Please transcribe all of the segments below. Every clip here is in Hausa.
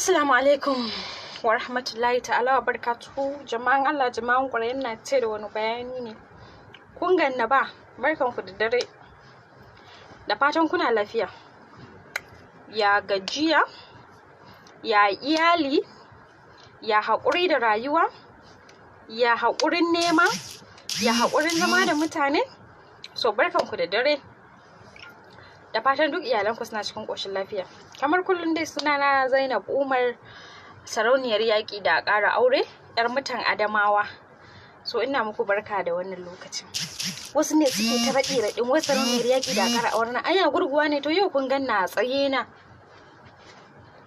Assalamu alaikum wa rahmatullahi ta'ala wa barakatuhu. Jama'an Allah, jama'an ƙwarai, ina ce da wani bayani ne. Kun ganna ba, barkanku da dare. Da fatan kuna lafiya. Ya gajiya, ya iyali, ya haƙuri da rayuwa, ya haƙurin nema, ya haƙurin zama da mutane. So barkanku da dare. Da fatan duk iyalanku suna cikin ƙoshin lafiya. Kamar kullum dai, sunana Zainab Umar, sarauniyar yaƙi da ƙara aure, 'yar mutan Adamawa. So ina muku barka da wannan lokacin. Wasu ne suke ta raɗe raɗin wai sarauniyar yaƙi da ƙara aure na anya gurguwa ne. To yau kun ganna a tsaye na.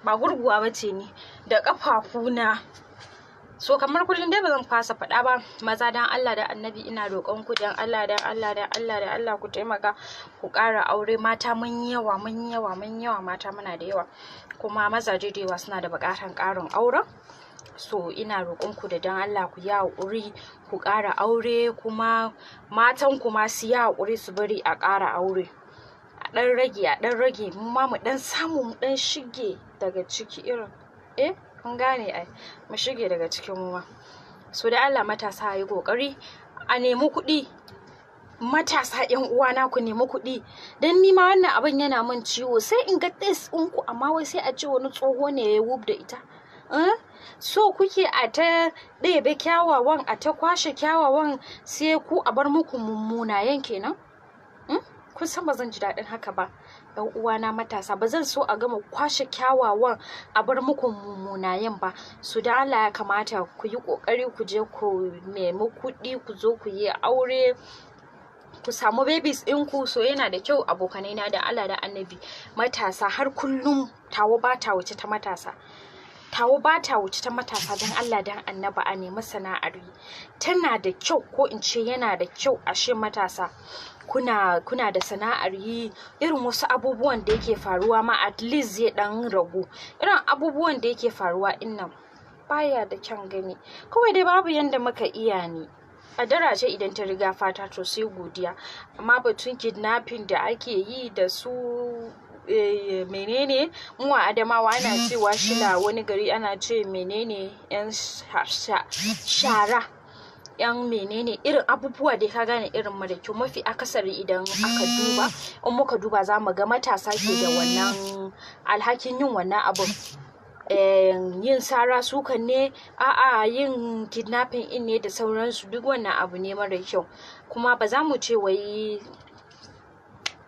Ba gurguwa ba ce ni, da ƙafafuna. So kamar kullum dai, ba zan fasa faɗa ba, maza, dan Allah da Annabi, ina roƙon ku, dan Allah, dan Allah, dan Allah da Allah, ku taimaka ku ƙara aure. Mata mun yawa, mun yawa, mun yawa, mata muna da yawa, kuma mazaje da yawa suna da buƙatar ƙarin auren. So ina roƙon ku da dan Allah ku yi haƙuri ku ƙara aure, kuma matan ku ma su yi haƙuri su bari a ƙara aure, a ɗan rage, a ɗan rage, mu ma mu ɗan samu mu ɗan shige daga ciki, irin kun gane ai, mu shige daga cikin mu ma. So da Allah matasa, yi kokari a nemi kuɗi. Matasa yan uwana, ku nemi kuɗi, dan ni ma wannan abin yana min ciwo. Sai in ga test ɗinku, amma wai sai a ce wani tsoho ne ya wub da ita. So kuke a ta ɗebe kyawawan, a ta kwashe kyawawan, sai ku a bar muku mummunayen kenan? Kun san ba zan ji daɗin haka ba, yan uwana matasa. Ba zan so a gama kwashe kyawawan a bar muku mummunayen ba. Su da Allah, ya kamata ku yi kokari ku je ku nemi kuɗi, ku zo ku yi aure, ku samu babies ɗinku. So yana da kyau, abokanai na, da Allah da Annabi, matasa, har kullum tawo ba ta wuce ta matasa, tawo ba ta wuce ta matasa. Don Allah don Annaba, a nemi sana'ar yi, tana da kyau, ko in ce yana da kyau ashe matasa kuna da sana'ar yi. Irin wasu abubuwan da yake faruwa ma at least zai dan ragu. Irin abubuwan da yake faruwa innan baya da kyan gani. Kawai dai babu yanda muka iya ne, kaddara ce, idan ta riga fata to sai godiya. Amma batun kidnapping da ake yi da su, menene, mu a Adamawa ana cewa shila, wani gari ana ce menene, yan shara, yan menene, irin abubuwa dai ka gane, irin mara kyau. Mafi akasari idan aka duba, in muka duba, za mu ga matasa ke da wannan alhakin yin wannan abun, yin sara sukan ne, a'a, yin kidnapping in ne da sauransu. Duk wannan abu ne mara kyau, kuma ba za mu ce wai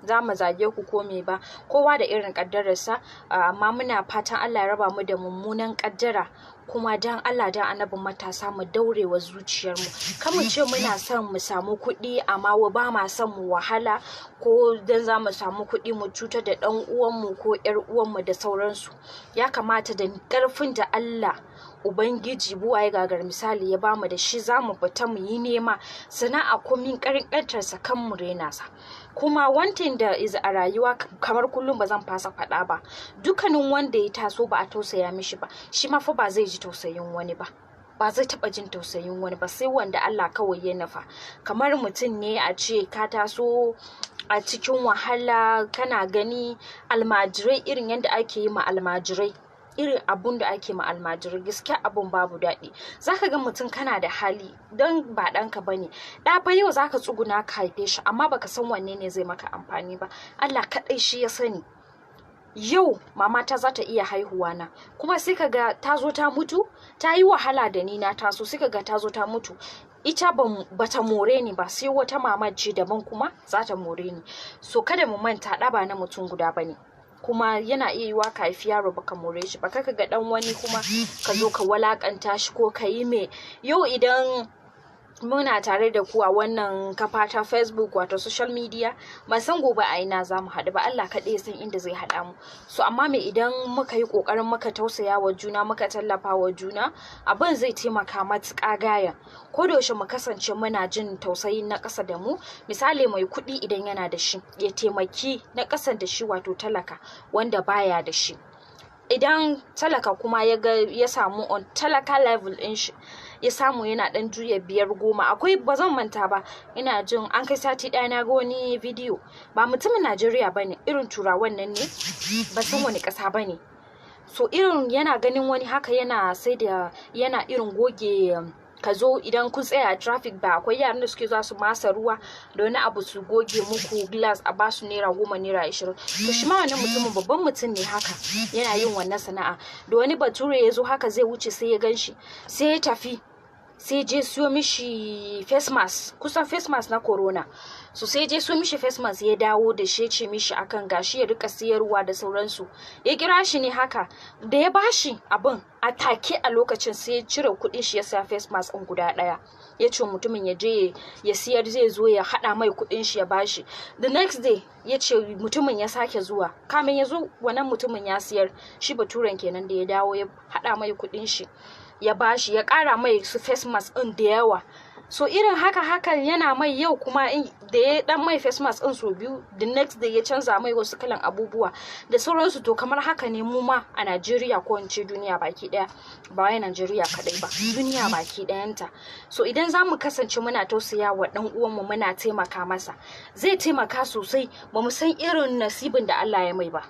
za mu zage ku ko me ba. Kowa da irin kaddararsa, amma muna fatan Allah ya raba mu da mummunan kaddara. Kuma dan Allah dan Annabin, matasa, mu daure wa zuciyarmu. Kan mu ce muna son mu samu kuɗi amma ba ma son mu wahala, ko dan za mu samu kuɗi mu cutar da ɗan uwanmu ko ƴar uwanmu da sauransu. Ya kamata da ƙarfin da Allah Ubangiji buwaye gagar misali ya bamu da shi, za mu fita mu yi nema sana'a, komin ƙanƙantarsa, kan mu rena sa. Kuma one thing da is a rayuwa, kamar kullum ba zan fasa faɗa ba, dukkanin wanda ya taso ba a tausaya mishi ba, shi ma fa ba zai ji tausayin wani ba, ba zai taɓa jin tausayin wani ba, sai wanda Allah kawai ya nufa. Kamar mutum ne a ce ka taso a cikin wahala, kana gani almajirai, irin yadda ake yi ma almajirai, irin abun da ake ma almajirai, gaskiya abun babu daɗi. Zaka ga mutum kana da hali, don ba ɗanka bane. Ɗa fa yau zaka tsuguna ka haife shi, amma baka san wanne ne zai maka amfani ba, Allah kaɗai shi ya sani. Yau mamata za ta iya haihuwa na, kuma sai ka ga ta zo ta mutu, ta yi wahala da ni na taso, sai ka ga ta zo ta mutu, ita bata more ni ba, sai wata mama ce daban kuma za ta more ni. So kada mu manta, ɗa ba na mutum guda bane, kuma yana iya yiwa ka haifi yaro baka more shi ba, kaka ga dan wani kuma ka zo ka walakanta shi ko ka yi me. Yau idan muna tare da ku a wannan kafa ta Facebook, wato social media, ban san gobe a ina za mu haɗu ba, Allah kaɗai san inda zai haɗa mu. So amma me, idan muka yi ƙoƙarin muka tausaya wa juna, muka tallafa wa juna, abin zai taimaka matuƙa gaya. Ko da yaushe mu kasance muna jin tausayin na ƙasa da mu. Misali, mai kuɗi idan yana da shi, ya taimaki na ƙasa da shi, wato talaka wanda baya da shi. Idan talaka kuma ya ga ya samu on talaka level ɗin shi, ya samu yana dan juya 5, 10. Akwai, ba zan manta ba, ina jin an kai sati ɗaya, na ga wani bidiyo, ba mutumin Najeriya bane, irin Turawan nan ne, ba san wani ƙasa bane. So irin yana ganin wani haka yana sai da yana irin goge, ka zo idan kun tsaya a traffic, ba akwai yaran da suke zuwa su masa ruwa da wani abu su goge muku glass, a basu ₦10, ₦20? To shi ma wannan mutumin babban mutum ne haka, yana yin wannan sana'a. Da wani bature ya zo haka zai wuce, sai ya gan shi, sai ya tafi, sai je siyo mishi face mask, kusan face mask na corona. So sai je siyo mishi face mask, ya dawo da shi, ce mishi akan gashi ya rika siyarwa da sauransu. Ya kira shi ne haka, da ya bashi abin a take, a lokacin sai ya cire kuɗin shi ya saya face mask ɗin guda ɗaya. Ya ce mutumin ya je ya siyar, zai zo ya haɗa mai kuɗin shi ya bashi. The next day ya ce mutumin ya sake zuwa. Kamin ya zo, wannan mutumin ya siyar. Shi baturen kenan, da ya dawo ya haɗa mai kuɗin shi ya bashi, ya ƙara mai su face mask ɗin da yawa. So irin haka hakan yana mai yau kuma da ya dan mai face mask ɗin so biyu, the next day ya canza mai wasu kalan abubuwa da sauransu. To kamar haka ne mu ma a Najeriya, ko in ce duniya baki daya, ba wai Najeriya kadai ba, duniya baki dayanta. So idan za mu kasance muna tausaya wa dan uwanmu, muna taimaka masa, zai taimaka sosai. Ba mu san irin nasibin da Allah ya mai ba,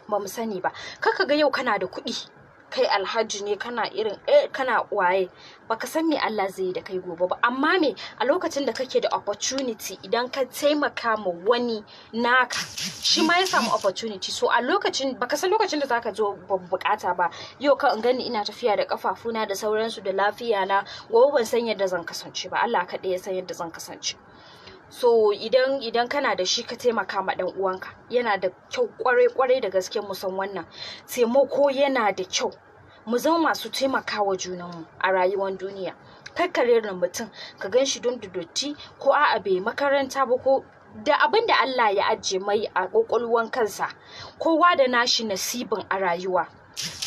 ba mu sani ba. Kaka ga yau kana da kuɗi, kai alhaji ne, kana irin kana waye, baka san me Allah zai yi da kai gobe ba. Amma me a lokacin da kake da opportunity, idan ka taimaka ma wani naka, shi ma ya samu opportunity. So a lokacin baka san lokacin da zaka zo bukata ba. Yau ka in gani ina tafiya da kafafuna da sauransu da lafiya na, gobe ban san yadda zan kasance ba, Allah kaɗai ya san yadda zan kasance. So idan kana da shi, ka taimaka ma dan uwanka, yana da kyau kwarai kwarai da gaske. Mu san wannan taimako yana da kyau, mu zama masu taimakawa junanmu a rayuwar duniya. Kar ka mutum ka gan shi don dotti, ko a'a bai makaranta ba, ko da abin da Allah ya ajiye mai a kwakwalwan kansa. Kowa da nashi nasibin a rayuwa.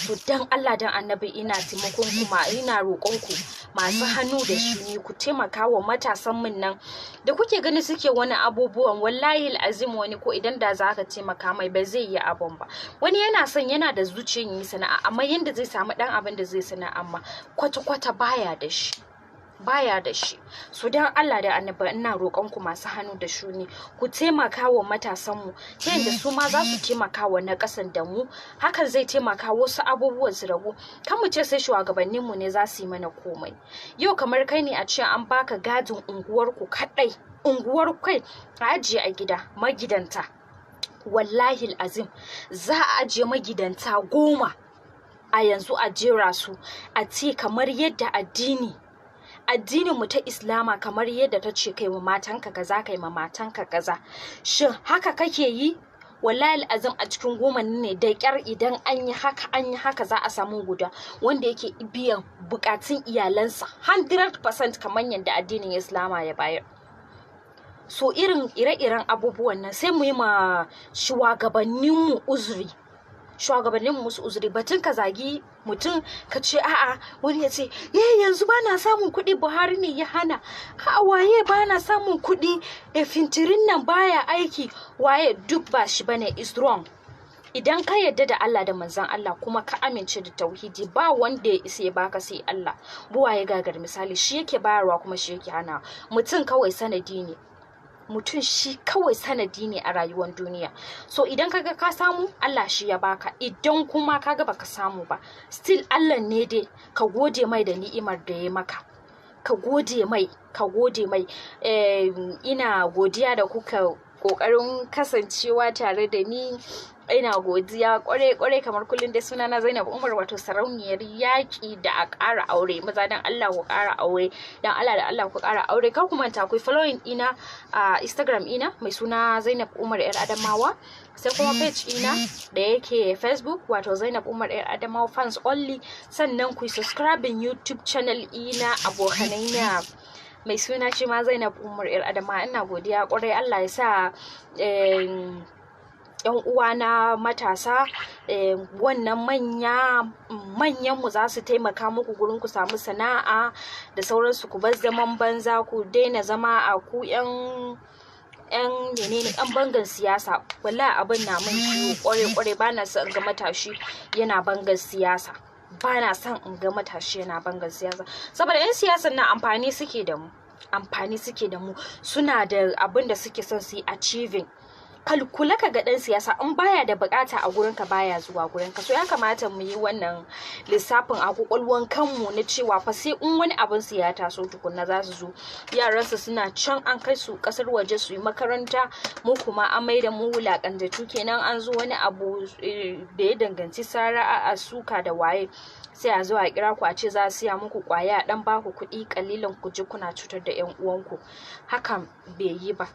To dan Allah dan Annabi, ina taimakon ku ma, ina roƙon ku masu hannu da shuni, ku taimaka wa matasan mun nan da kuke gani suke wani abubuwan. Wallahi azim, wani ko idan da za ka taimaka mai, ba zai yi abun ba. Wani yana son, yana da zuciyar yi sana'a, amma yanda zai samu dan abin da zai sana'a amma kwata-kwata baya da shi, baya da shi. So dan Allah da Annabi, ina roƙon ku masu hannu da shuni, ku taimaka wa matasan mu ta yadda su ma za su taimaka wa na ƙasan da mu. Hakan zai taimaka wasu abubuwan su ragu. Kan mu ce sai shugabannin mu ne za su yi mana komai. Yau kamar kai ne a ce an baka gadin unguwar ku kadai, unguwar kai a ajiye a gida magidanta. Wallahi azim, za a ajiye magidanta 10 a yanzu, a jera su, a ce kamar yadda addinin mu ta Islama, kamar yadda ta ce kai wa matanka kaza, kai ma matanka kaza, shin haka kake yi? Wallahi azim, a cikin 10 ne da kyar idan an yi haka an yi haka za a samu guda wanda yake biyan bukatun iyalansa 100% kamar yadda addinin Islama ya bayar. So irin ire-iren abubuwan nan, sai mu yi ma shugabanninmu uzuri, shugabannin musu uzuri. Batun ka zagi mutum, ka ce a'a, wani ya ce ye yanzu ba na samun kuɗi, Buhari ne ya hana, a waye ba na samun kuɗi, e fintirin nan baya aiki, waye, duk ba shi bane, is wrong. Idan ka yarda da Allah da manzon Allah, kuma ka amince da tauhidi, ba wanda ya isa ya baka sai Allah. Buwaye gagar misali, shi yake bayarwa kuma shi yake hana. Mutum kawai sanadi ne, mutum shi kawai sanadi ne a rayuwar duniya. So idan kaga ka samu, Allah shi ya baka. Idan kuma kaga baka samu ba, still Allah ne dai. Ka gode mai da ni'imar da ya maka, ka gode mai, ka gode mai. Ina godiya da kuka kokarin kasancewa tare da ni, ina godiya kwarai kwarai. Kamar kullum dai, suna na Zainab Umar, wato sarauniyar yaƙi da a ƙara aure. Maza, dan Allah ku ƙara aure, dan Allah da Allah ku ƙara aure. Kar ku manta ku following ina a Instagram ina mai suna Zainab Umar Yar Adamawa, sai kuma page ina da yake Facebook, wato Zainab Umar Yar Adamawa fans only. Sannan ku subscribing YouTube channel ina, abokanai na, mai suna shi ma Zainab Umar Yar Adamawa. Ina godiya kwarai. Allah ya sa yan uwana matasa, wannan manya manyan mu za su taimaka muku gurin ku samu sana'a da sauransu, ku bar zaman banza, ku daina zama a ku yan menene, yan bangan siyasa. Wallahi abin na min ciwo kware kware. Bana son in ga matashi yana bangan siyasa, bana son in ga matashi yana bangan siyasa, saboda yan siyasan na amfani suke da mu, amfani suke da mu. Suna da abin da suke son su yi achieving. Kalkula ka ga dan siyasa in baya da bukata a gurinka, baya zuwa gurinka. So ya kamata mu yi wannan lissafin a kwakwalwan kanmu na cewa fa sai in wani abin su ya taso tukunna za su zo. Yaransu suna can, an kai su kasar waje su yi makaranta, mu kuma an mai da mu wulakantattu kenan. An zo wani abu da ya danganci sara a suka da waye, sai a zo a kira ku a ce za a siya muku kwaya, a dan baku kuɗi kalilan, ku je kuna cutar da yan uwanku. Hakan bai yi ba,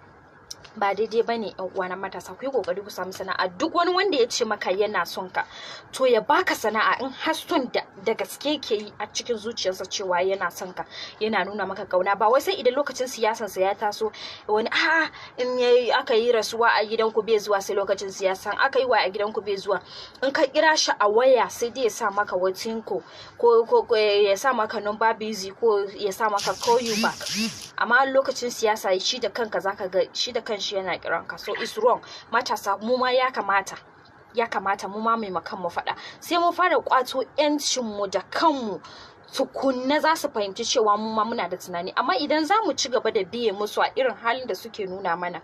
ba daidai bane. Yan uwa na matasa, ku yi kokari ku samu sana'a. Duk wani wanda ya ce maka yana son ka, to ya baka sana'a. In har son da gaske ke yi a cikin zuciyarsa cewa yana son ka, yana nuna maka kauna, ba wai sai idan lokacin siyasansa ya taso. Wani a in yayi aka yi rasuwa a gidanku bai zuwa, sai lokacin siyasan aka yi wa a gidanku bai zuwa. In ka kira shi a waya, sai dai ya sa maka watinko ko ya sa maka number busy ko ya sa maka call you back. Amma lokacin siyasa, shi da kanka zaka ga shi da kanshi yana kiran ka. So it's wrong. Matasa, mu ma ya kamata mu ma mai makan mu faɗa. Sai mu fara kwato yancin mu da kanmu tukunna za su fahimci cewa mu ma muna da tunani. Amma idan za mu ci gaba da biye musu a irin halin da suke nuna mana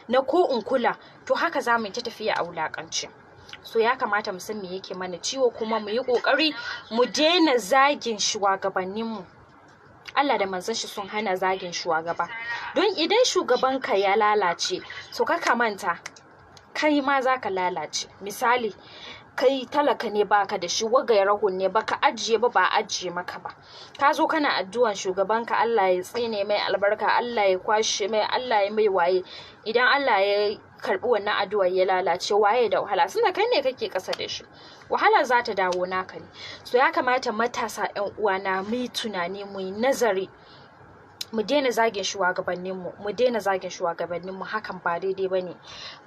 na ko in kula, to haka za mu yi ta tafiya a wulakanci. So ya kamata mu san me yake mana ciwo, kuma mu yi kokari mu daina zagin shugabanninmu. Allah da manzon shi sun hana zagin shugaba, don idan shugabanka ya lalace, so ka manta kai ma za ka lalace. Misali, kai talaka ne, baka da shi, waga rahun ne, baka ajiye ba, ba ajiye maka ba. Ka zo kana addu'an shugabanka, Allah ya tsine mai albarka, Allah ya kwashe mai, Allah ya mai waye. Idan Allah ya karbi wannan addu'ar ya lalace, waye da wahala? Suna kai ne kake kasa da shi, wahala za ta dawo naka ne. So ya kamata matasa, yan uwana, mu yi tunani, mu yi nazari, mu daina zagin shugabanninmu, mu daina zagin shugabanninmu. Hakan ba daidai ba ne,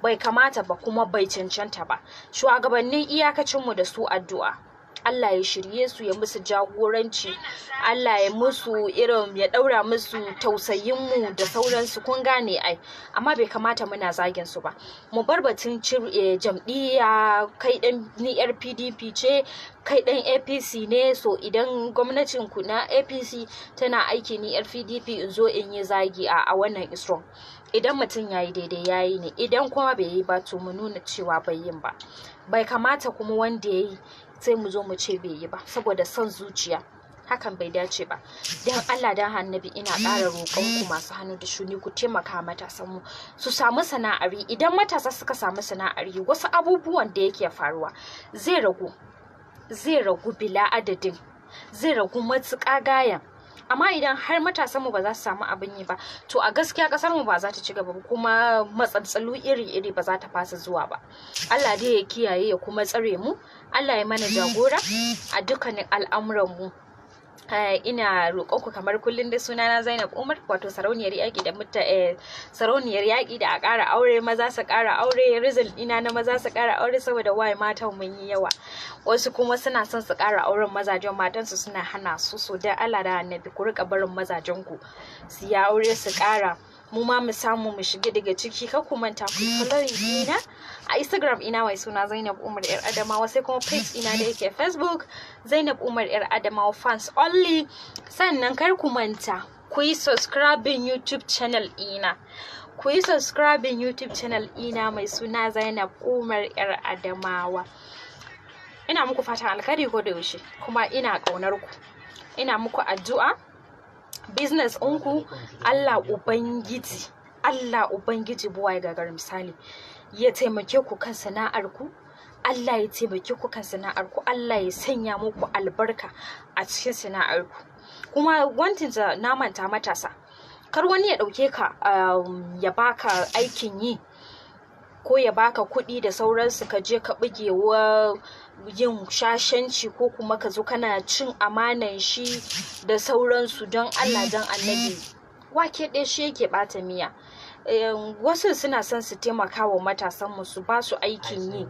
bai kamata ba, kuma bai cancanta ba. Shugabannin, iyakacinmu da su addu'a, Allah ya shirye su, ya musu jagoranci, Allah ya musu irin ya daura musu tausayinmu da sauransu, kun gane ai. Amma bai kamata muna zagin su ba. Mu bar batun jam'iyya, kai dan ni yar PDP ce, kai dan APC ne, so idan gwamnatin ku na APC tana aiki, ni yar PDP in zo in yi zagi, a wannan is wrong. Idan mutum yayi daidai, yayi ne. Idan kuma bai yi ba, to mu nuna cewa bai yin ba. Bai kamata kuma wanda yayi sai mu zo mu ce bai yi ba saboda son zuciya. Hakan bai dace ba. Dan Allah dan Annabi, ina ƙara roƙon ku masu hannu da shuni, ku taimaka matasan mu su samu sana'ar yi. Idan matasa suka samu sana'ar yi, wasu abubuwan da yake faruwa zai ragu, zai ragu bila adadin, zai ragu matuƙa gayan. Amma idan har matasan mu ba za su samu abin yi ba, to a gaskiya kasar mu ba za ta ci gaba ba, kuma matsaltsalu iri-iri ba za ta fasa zuwa ba. Allah dai ya kiyaye ya kuma tsare mu. Allah ya mana jagora a dukkanin al'amuran mu. Ina roƙon ku kamar kullum da sunana Zainab Umar, wato sarauniyar yaƙi da mutta sarauniyar yaƙi da a ƙara aure, maza su ƙara aure. Reason ina na maza su ƙara aure, saboda waye matan mun yi yawa. Wasu kuma suna son su ƙara auren, mazajen matansu suna hana su. So dan Allah da Annabi, ku rika barin mazajen ku su ya aure, su ƙara, mu ma mu samu mu shiga daga ciki. Kar ku manta ku following ina a Instagram ina mai suna Zainab Umar Yar Adamawa, sai kuma page ina da yake Facebook, Zainab Umar Yar Adamawa fans only. Sannan kar ku manta ku yi subscribing YouTube channel ina, ku yi subscribing YouTube channel ina mai suna Zainab Umar Yar Adamawa. Ina muku fatan alkhairi ko da yaushe, kuma ina ƙaunar ku. Ina muku addu'a, business ɗinku, Allah Ubangiji, Allah Ubangiji buwa ya gagar misali, ya taimake ku kan sana'ar ku. Allah ya taimake ku kan sana'ar ku. Allah ya sanya muku albarka a cikin sana'ar ku. Kuma wantin da na manta, matasa, kar wani ya ɗauke ka ya baka aikin yi ko ya baka kuɗi da sauransu, ka je ka buge wa yin shashanci, ko kuma ka zo kana cin amanan shi da sauransu. Don Allah don Annabi, wake ɗaya shi yake ɓata miya. Wasu suna son su taimaka wa matasanmu, su ba su aikin yi,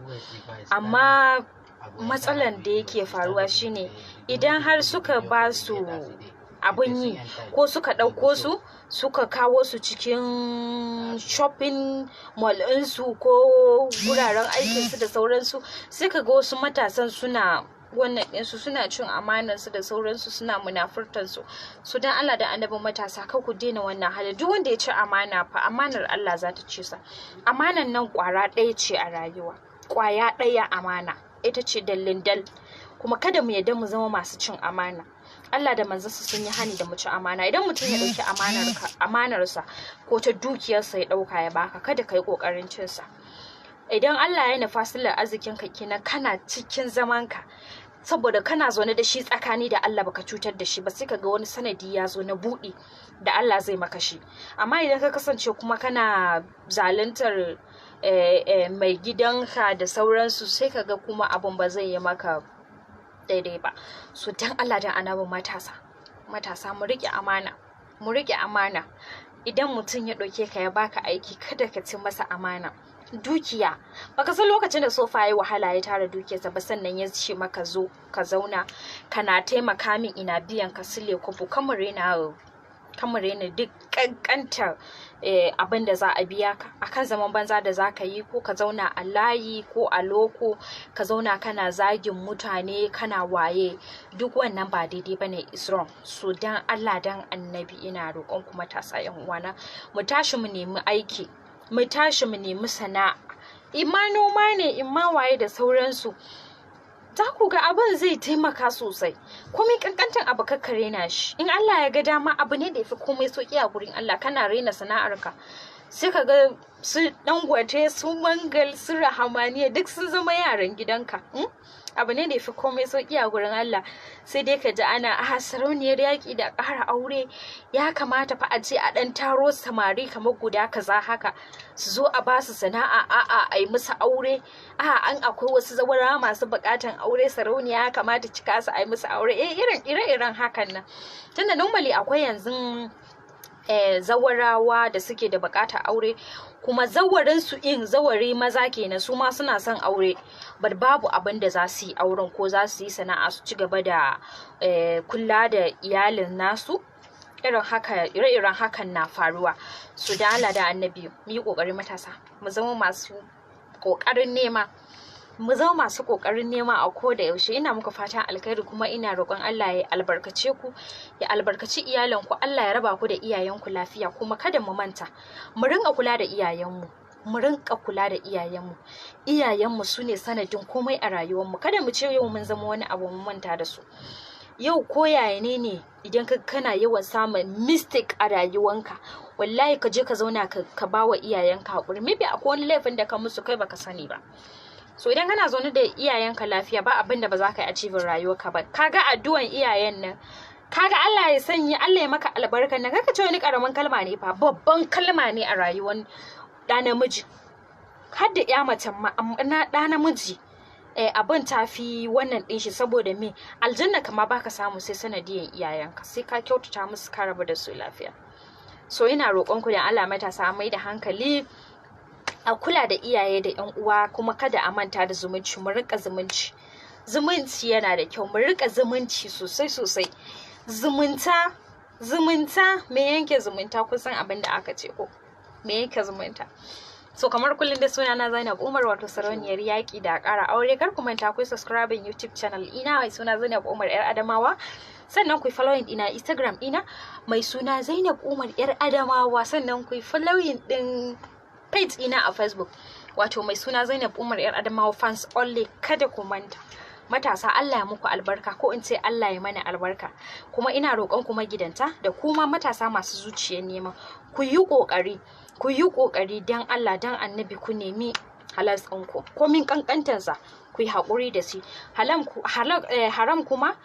amma matsalan da yake faruwa shine idan har suka ba su abin yi ko suka ɗauko su suka kawo su cikin shopping mall ɗinsu ko wuraren aikinsu da sauransu, sai ka ga wasu matasan suna wannan ɗinsu, suna cin amanarsu da sauransu, suna munafurtansu. Su dan Allah da annabin matasa, kar ku daina wannan halin. Duk wanda ya ci amana fa, amanar Allah za ta ci sa. Amanan nan kwara ɗaya ce a rayuwa, kwaya ɗaya amana ita ce dallin dal. Kuma kada mu yarda mu zama masu cin amana. Allah da manzansa sun yi hani da mu ci amana. Idan mutum ya ɗauki amanarsa ko ta dukiyarsa ya ɗauka ya baka, kada ka yi ƙoƙarin cinsa. Idan Allah ya nufa silar arzikinka kenan, kana cikin zamanka, saboda kana zaune da shi tsakani da Allah, baka cutar da shi ba, sai kaga wani sanadi ya zo na buɗe da Allah zai maka shi. Amma idan ka kasance kuma kana zaluntar mai gidanka da sauransu, sai kaga kuma abun ba zai yi maka daidai ba. So dan Allah dan annabi matasa, matasa, mu riƙe amana, mu riƙe amana. Idan mutum ya ɗauke ka ya baka aiki, kada ka ci masa amana. Dukiya, baka san lokacin da sofa ya wahala ya tara dukiyarsa ba, sannan ya ce maka zo ka zauna kana taimaka min, ina biyan ka sile kwabo. Kamar yana kamar yana duk kankantar abin da za a biya ka akan zaman banza da za ka yi, ko ka zauna a layi ko a loko, ka zauna kana zagin mutane, kana waye, duk wannan ba daidai bane, is wrong. So dan Allah dan annabi, ina roƙon ku matasa yan uwana, mu tashi mu nemi aiki, mu tashi mu nemi sana'a, imma noma ne, imma waye da sauransu. Za ku ga abin zai taimaka sosai. Komai kankantan abu, kakka rena shi. In Allah ya ga dama, abu ne da ya fi komai sauki a gurin Allah. Kana rena sana'arka, sai ka ga su Dangote, su Mangal, su Rahamaniya duk sun zama yaran gidanka. Abu ne da ya fi komai sauki a gurin Allah. Sai dai ka ji ana a sarauniyar yaƙi da ƙara aure, ya kamata fa a ce a ɗan taro samari kamar guda kaza haka, su zo a ba su sana'a, a'a, a yi musu aure, a'a, an akwai wasu zawara masu buƙatan aure, sarauniya ya kamata cika su a yi musu aure. Eh, irin ire-iren hakan nan, tunda normally akwai yanzu zawarawa da suke da buƙatar aure, kuma zawarin su in zawari maza kenan, su ma suna son aure, but babu abin da za su yi auren ko za su yi sana'a su ci gaba da kula da iyalin nasu. Irin haka, ire-iren hakan na faruwa. Su da Allah da annabi, mu yi kokari matasa, mu zama masu kokarin nema, mu zama masu kokarin nema a ko da yaushe. Ina muku fatan alkhairi, kuma ina roƙon Allah ya albarkace ku, ya albarkaci iyalanku, Allah ya raba ku da iyayenku lafiya. Kuma kada mu manta mu rinka kula da iyayenmu, mu rinka kula da iyayenmu. Iyayenmu su ne sanadin komai a rayuwarmu. Kada mu ce yau mun zama wani abu mu manta da su. Yau ko yaya ne idan ka kana yawan samun mistake a rayuwanka, wallahi ka je ka zauna ka ba wa iyayenka haƙuri. Maybe akwai wani laifin da ka musu kai baka sani ba. So idan kana zaune da iyayenka lafiya, ba abin da ba za ka yi achieving rayuwarka ba. Kaga addu'an iyayen nan, kaga Allah ya sanya, Allah ya maka albarkan nan, kaka ce wani karamin kalma ne fa, babban kalma ne a rayuwar ɗa namiji, har da ya mace ma. Na ɗa namiji abin ta fi wannan ɗin shi, saboda me? Aljanna kama baka samu sai sanadiyan iyayenka, sai ka kyautata musu, ka rabu da su lafiya. So ina roƙon ku da Allah matasa, mai da hankali a kula da iyaye da yan uwa, kuma kada a manta da zumunci. Mu rika zumunci, zumunci yana da kyau, mu rika zumunci sosai sosai. Zumunta, zumunta, me yanke zumunta, kusan abin da aka ce ko me yanke zumunta. So kamar kullum da suna na Zainab Umar, wato sarauniyar yaƙi da ƙara aure. Kar ku manta ku subscribing YouTube channel ina mai suna Zainab Umar yar Adamawa, sannan ku following ina Instagram ina mai suna Zainab Umar yar Adamawa, sannan ku following din page ina a Facebook, wato mai suna Zainab Umar yar Adamawa fans only. Kada ku manta matasa, Allah ya muku albarka, ko in ce Allah ya mana albarka. Kuma ina roƙon ku magidanta da kuma matasa masu zuciyar nema, ku yi ƙoƙari, ku yi ƙoƙari dan Allah dan annabi, ku nemi halas ɗinku, komin ƙanƙantansa ku yi haƙuri da shi. Haram kuma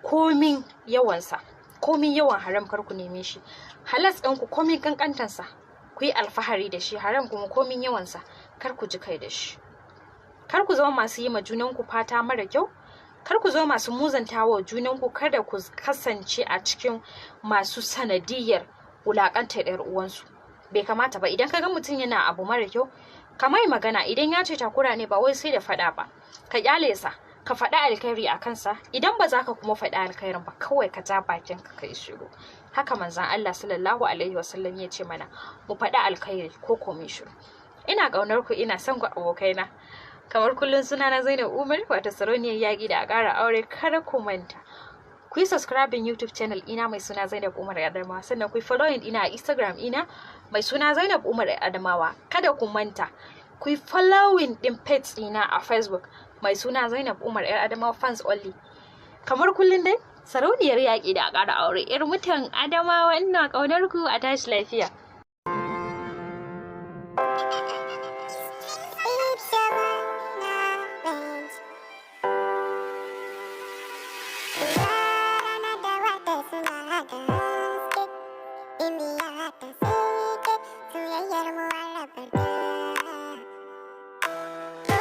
komin yawansa, komin yawan haram kar ku neme shi. Halas ɗinku komin ƙanƙantansa ku yi alfahari da shi, haram kuma komin yawansa kar ku ji kai da shi. Kar ku zama masu yi ma junanku fata mara kyau, kar ku zama masu muzanta wa junanku, kada ku kasance a cikin masu sanadiyar wulaƙantar 'yar uwansu. Bai kamata ba. Idan ka ga mutum yana abu mara kyau, ka mai magana. Idan ya ce takura ne, ba wai sai da faɗa ba, ka kyale sa, ka faɗi alkhairi a kansa. Idan ba za ka kuma faɗi alkhairin ba, kawai ka ja bakin ka kai shiru. Haka manzon Allah sallallahu alaihi wasallam ya ce mana, mu faɗi alkhairi ko ko mu shiru. Ina ƙaunar ku, ina son ku abokaina. Kamar kullum, suna na Zainab Umar, wato sarauniyar yaƙi da a ƙara aure. Kada ku manta ku yi subscribing YouTube channel ina mai suna Zainab Umar Adamawa, sannan ku yi following ina a Instagram ina mai suna Zainab Umar Adamawa. Kada ku manta ku yi following din page ina a Facebook mai suna Zainab Umar Yar Adamawa Fans Only. Kamar kullum dai, sarauniyar yaƙi da a ƙara aure, 'yar mutan Adamawa, ina ƙaunar ku. A tashi lafiya.